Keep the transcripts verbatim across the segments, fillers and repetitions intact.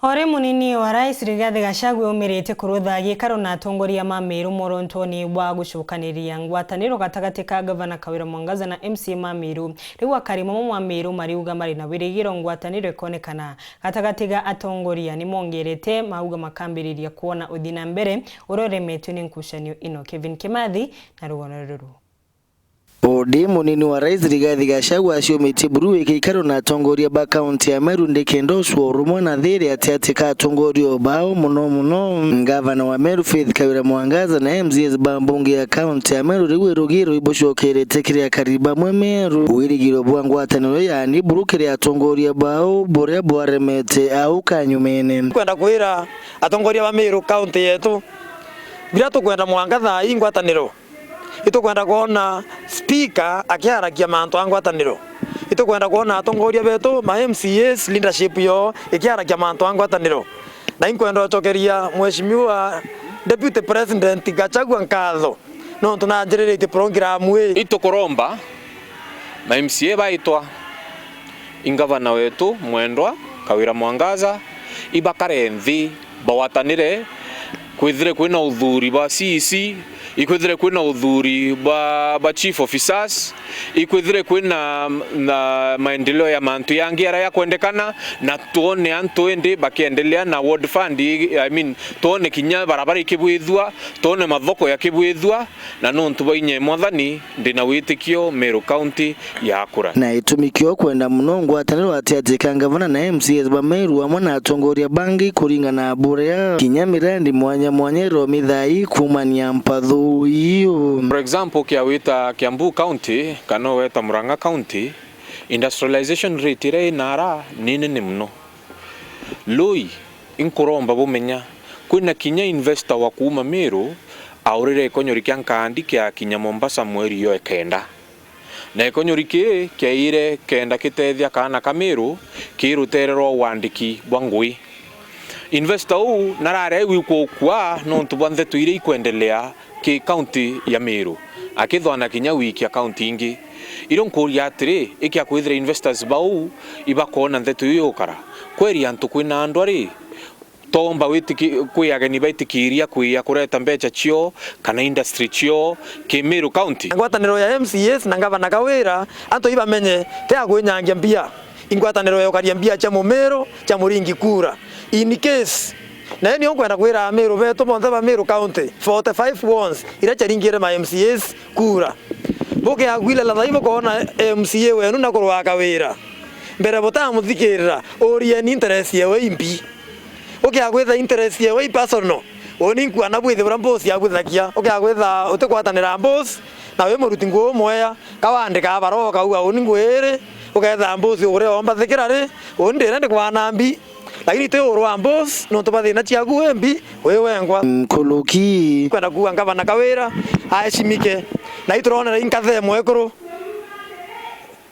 Ori munini wa rais Rigathi Gachagua aumirite kurutha gikaro na atongoria ma Meru mwontoni bwa gucukaniria ngwataniro gatagati ka Gavana Kawira Mwangaza na M C A ma Meru. Riu akari mamwe ma Meru mariuga mari na wirigiro ngwataniro ikonekana gatagati ga atongoria nimongerete mauga makambiriria kuona uthi na mbere uria uremetwe ni nkucanio ino. Kevin Kimathi na rugono ruru. Odi munini wa rais Rigathi Gachagua aciumitie buru wiki ikaro na atongoria ba kaunti ya Meru ndikenda ucua urumwe na thiri atiati ka atongoria bao, muno muno ngavana wa Meru Faith Kawira Mwangaza na M C As ba mbunge ya kaunti ya Meru. Riu irugiro ibucokerete kiri akari bamwe Meru, wirigiro bwa ngwataniro yani buru kiri atongoria bao buria bwaremete au kanyumene. Kwenda kwira atongoria ba Meru kaunti yetu, biria tukwenda mwanka thaa ii ngwataniro. Itukwenda kwona speaker akiaragia mantu a ngwataniro. Itukwenda kwona atongoria betu, ma M C As, leadership yoo ikiaragia mantu a ngwataniro. Na inkwenda ucokeria Mheshimiwa Deputy President Gachagua nkatho nontu nanjiriritie program ii. Itukuromba ma M C A baitwa i ngavana wetu mwendwa Kawira Mwangaza, ibakare nthi, bagwatanire, kwithire kwina uthuri bwa C E C, ikwithire kwina uthuri bwa, bwa chief officers, ikwithire kwina, na maendeleo ya mantu yangi aria yakwendekana, na twone antu indi bakiendelea na ward fund, I mean, twone kinya barabara ikibwithua, twone mathoko yakibwithua, na nontu bwa inya ya Mwathani, ndi na witikio Meru County yakura. Na itumi kio kwenda muno ngwataniro atiati ka ngavana na M C As ba Meru amwe na atongoria bangi kuringana na buria kinya mirandi mwanya mwanya iromithaa ii kuumania mpathu iu. For example, kia wita Kiambu County kana weta Murang'a County, industrialization rate iria inara ni nene muno. Lui, inkuromba bumenya, kwina kinya investor wa kuuma Meru aurire ikonyori kia nkandi kia kinya Mombasa mweri yo ekenda. Na ikonyori kii kiaire kenda kitethia kaana ka Meru ki rutere rwa wandiki bwa ngui. Investor uu narari aigwi kukua nontu bwa ntheto iria ikwendelea ki kaunti ya Meru, akithwana kinya wiki ya kaunti ingi. Irio nkuuria atiri, ikia kwithira investors bau ibakoona ntheto iu yukara, kweri antu kwina ndwari, toomba witiki-, kwi ageni baitikiria kwia kureta mbecha cio kana industry cio ki Meru County? Ngwataniro ya M C As na ngavana Kawira, antu ibamenye, ti ya kwinyangia mbia. Ingwataniro ya ukaria mbia cia Mumiru, cia Muringi kura. In case, na ii nio nkwenda kwira Amiru betu bonthe ba Meru County, forty-five wards, iria ciaringire ma M C As kura. Bukiagwirira thai bukoona M C A wenu na kurwa Kawira, mbere butamuthikirira, urieni interest yewe imbi. Ukiagwitha interest yewe i personal, uni nkuona bwithibura boss agwithagia. Ukiagwitha utigwatanira boss, na wi muruti nguu umwea, ka wandika barua ukauga, uni nguu iri, uketha boss ugure omba thikira ri, uni ndire ndikwana mbi. Lakini ti urwa boss, nontu bwa thina ciaku wi mbi, wi wengwa. Nkuruki. Kwenda kuuga ngavana Kawira aheshimike. Na ituronera inkathe mwekuru.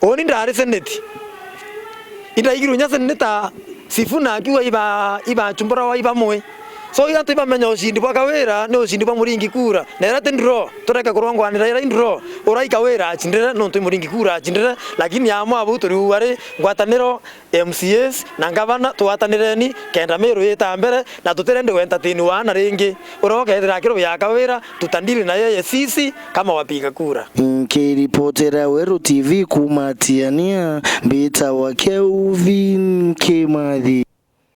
Uni ndari seneti. Indaigirwe nya seneta Sifuna akiuga iba, ibachumburawa i bamwe. So, antu ibamenya ushindi bwa Kawira ni ushindi bwa Muringi kura. Na ira ti draw, tureke kurongwanira ira i draw. Urai Kawira achindire, nontu i Muringi kura achindire. Lakini amwe abau turiuga ri, ngwataniro, M C As na ngavana, twatanireni, kenda Meru yita mbere, na tutirendi gu entertain waana ringi. Uria ukethira akirubia Kawira, tutadili na yeye sisi kama wapiga kura. Nkiripotera Weru T V kuuma Tiania, mbitawa Kelvin Kimathi.